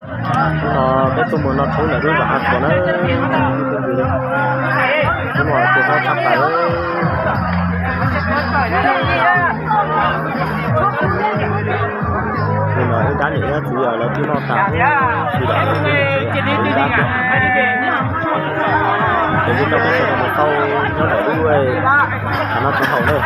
Hnub no peb tuaj mus no tshoob ntawm lub zos Hav Txhuas na. Hnub no kuj hlob tshaj plaws. Hnub no ib dab niam ib txiv lawv twb noj tas, sawv daws ib dab tiag. Ces peb coj peb sawv daws mus tau nyob ntawm lub hav no rau hauv na.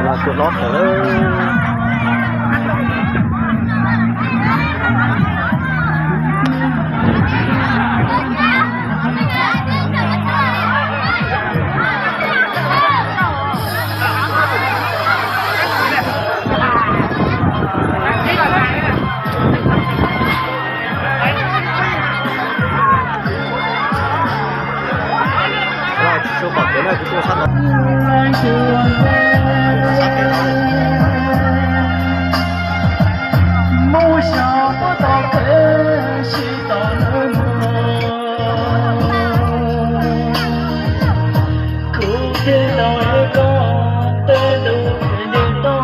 Los kuj hlob kawg. Tsis tshua pom kev na, kuv tuaj sab tod. Mus xyov puas tau kev sib tau lawm mog. Kuv thiaj tau es koj tej lus ntev toj.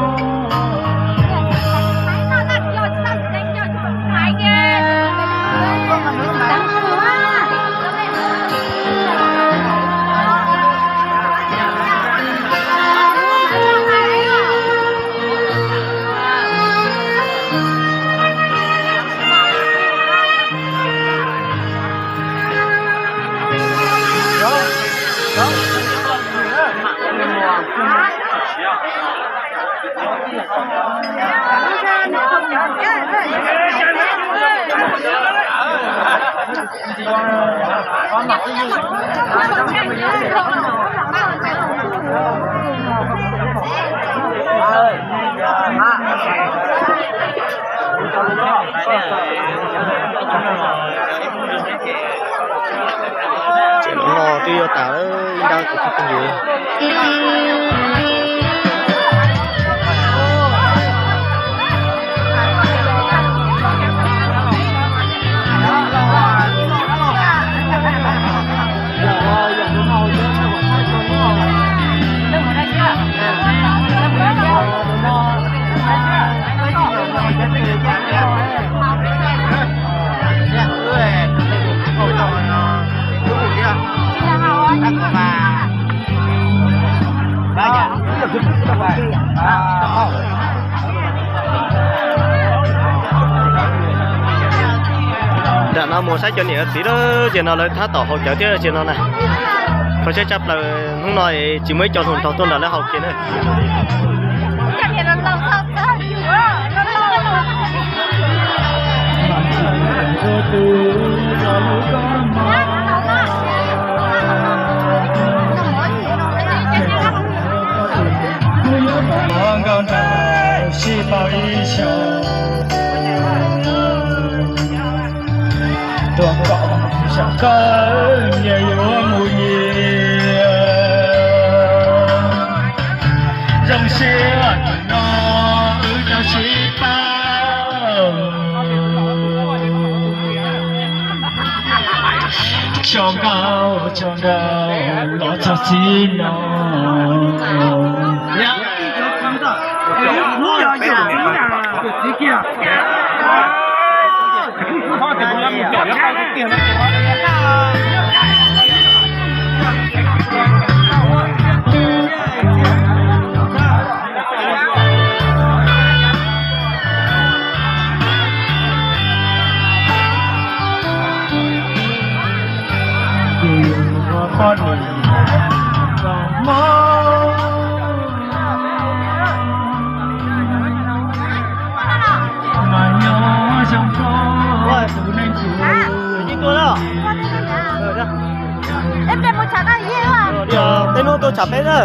Tsev no twb yuav tas lawm, ib nrab kuv pheej pheej yuav. Nram no mus saib cov niam txiv lawm, ces no lawv tab tom haus cawv thiab ces no na. Kho siab tshaj plaws hnub no tsis muaj ib co hluas nraug tuaj nrog lawv haus kiag na. Nkauj nraug sib pauj ib xyoos, tuaj kom xyov koj nyias yuav mus nyias. Zoo siab no wb tau sib pauj. Tso nkauj tso nraug los txog txij no. Peb hnub tuaj tsham peb na.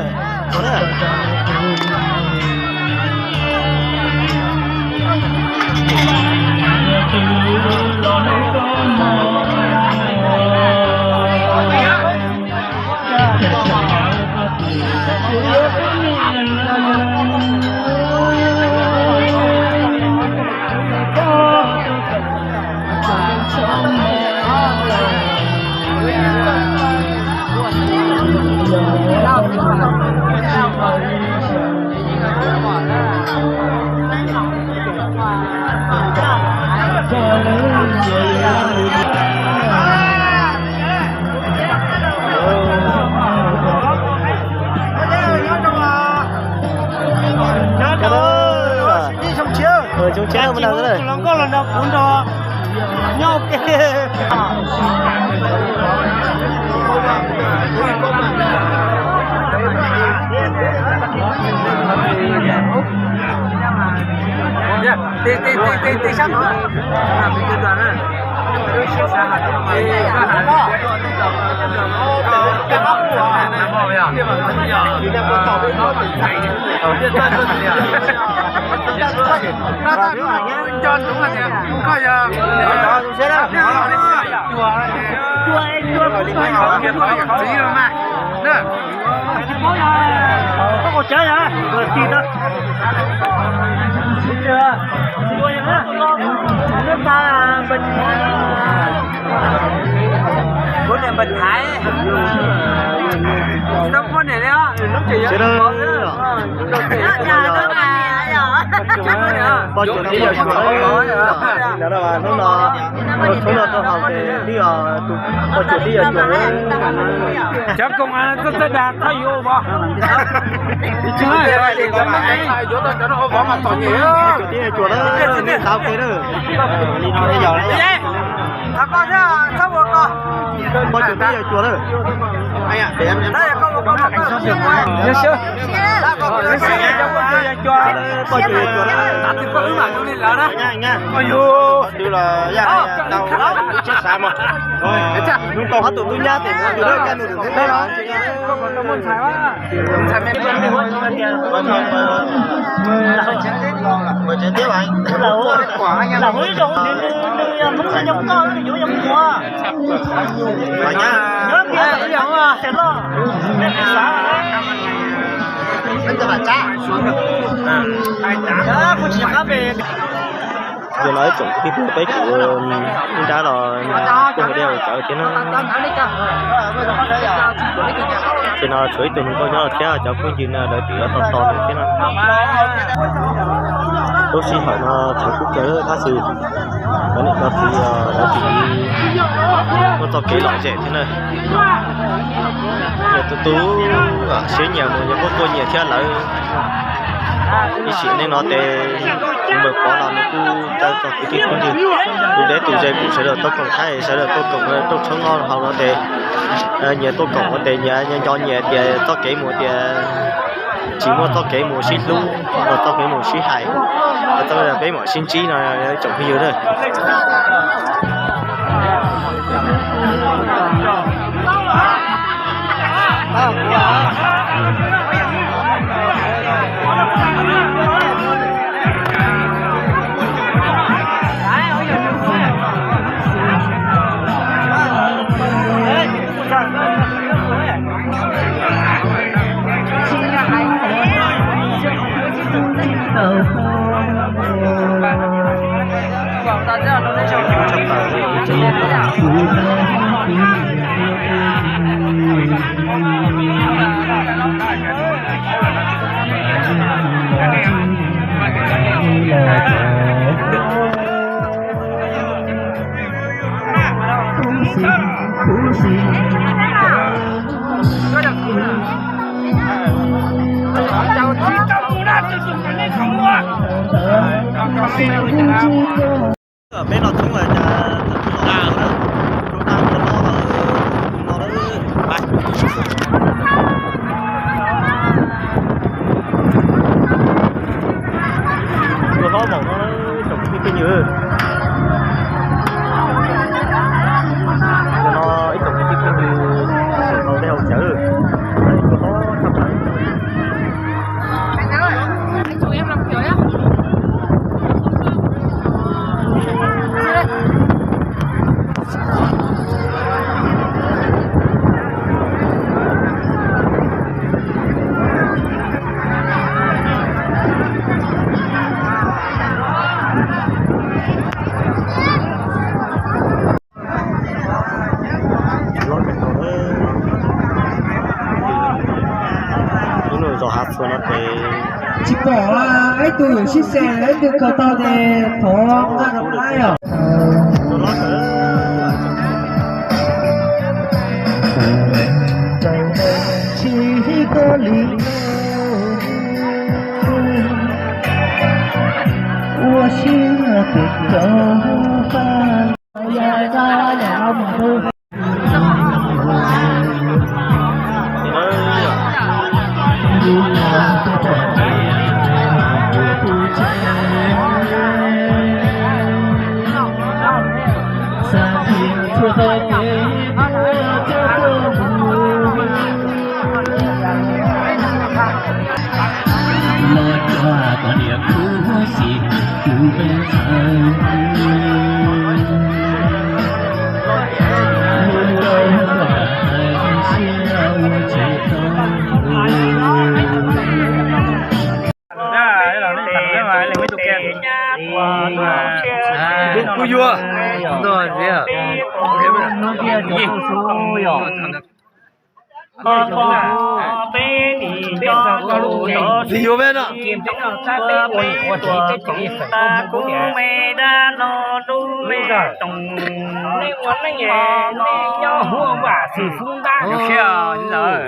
Nyob ua ke. Ti, ti, ti, ti, ti sab no. Kuv niam npawg Thaiv, tsis tau muaj niam li os. Poj cuam tib yawm cuam, hnub no, hnub no rau haus ces twb yog poj cuam tib yawm cuam. Cov koom txawj txawj dag txhob yuav ua vov. Yuav tau cov no ua vov mas tom nyem. Poj cuam tib yawm cuam na, nej xav ua ke na. Poj cuam tib yawm cuam na. Poj cuam tib yawm cuam na. Hnub no hab tus tub nyab tes mus tus dawb kab nus tus tub nyab. Yog no ib tsoom kwv tij peb kuv ib nrab los kuj hais tias cawv thiab na. Ces no tshuav ib tug hluas nkauj nyob los thiab cov phooj ywg na lawv twb yuav tau tos nws thiab na. Lub sij hawm no thaum kuv caw tab sis cov niam cov txiv lawv tsis muaj txoj kev lom zem thiab na. Nyias tu tu siab nyias mus, nyias quaj quaj nyias thiab lawv. Ib sim neej no ces nws npawg Pov no nws kuj caw txog kwv tij phooj ywg tus deb tus ze kuj sawv daws tuaj koom thiab, sawv daws tuaj koom rooj tshoob noj haus no ces nyias tuaj koom ua ces nyias nco nyias tias txoj kev mus tias tsis muaj txoj kev mus sib hlub, txoj kev mus sib hais, txoj kev peb mam sib ntsib no tsoom phooj ywg na. Peb los thoob cas tus no, tus no, tus hlob maum no, tsoom kwv tij phooj ywg. Tus no ib tsoom kwv tij phooj ywg tau tej hauv cawv, tus hlob tshaj plaws. Lub nus zos Hav Txhua no ces tsis pom ib tug yuav sib xes, ib tug khaws tau ces thov nqa rov qab os. Tsis tau li ua si tus kawg. Kuv yuav. Txiv yuav peb no.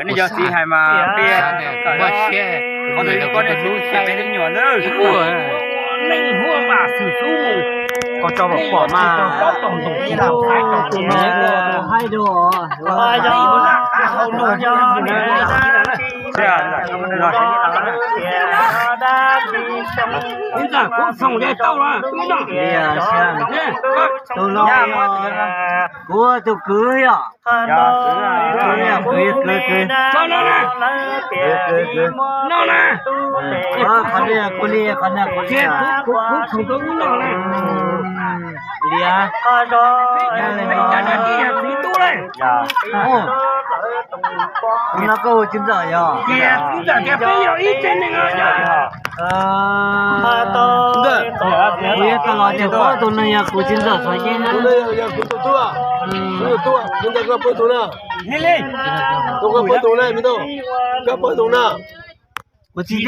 Nej yog txiv hais mas peb kom qhov twg yuav poj niam tub peb twb nyuam nawb. Koj tso pom mas. Haib dua. Tus no, kuv tus kwv yom. Kwv, kwv, kwv, kwv. Qhov no na, kuv li, qhov no kuv li. Kuv khoom rau ub no na. Liam. Kuv no koj hu txiv ntxawm yog. Kuv yuav tau los tias kuv tus no yog kuv txiv ntxawm xov yeeb na. Kuv txiv,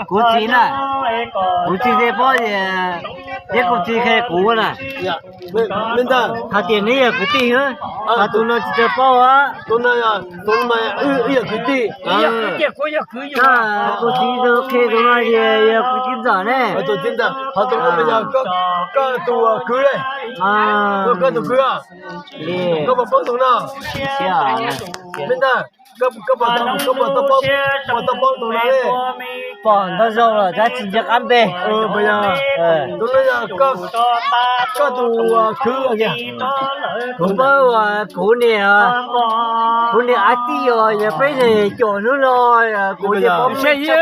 kuv txiv na, kuv txiv thiaj paub tias, thiab kuv txiv qhia kuv na. Hais tias neb yog kwv tij, hos tus no tsis tau paub. Tus no, tus no mas wb yog kwv tij. Kuv txiv tus qhia tus no tias yog kuv txiv ntxawm ne. Tus txiv ntxawm, hos tus no mas yog koj tus kwv le. Koj tus kwv. Koj puas paub tus no? Koj puas tau paub, puas tau paub tus no li? Pom ntau zaus lawm tab tsis nco qab npe. Tus no yog koj tus kwv. Kuv paub, kuv niam, kuv niam ab tij os, yog peb niam caum hnub no, kuv niam paub saib yog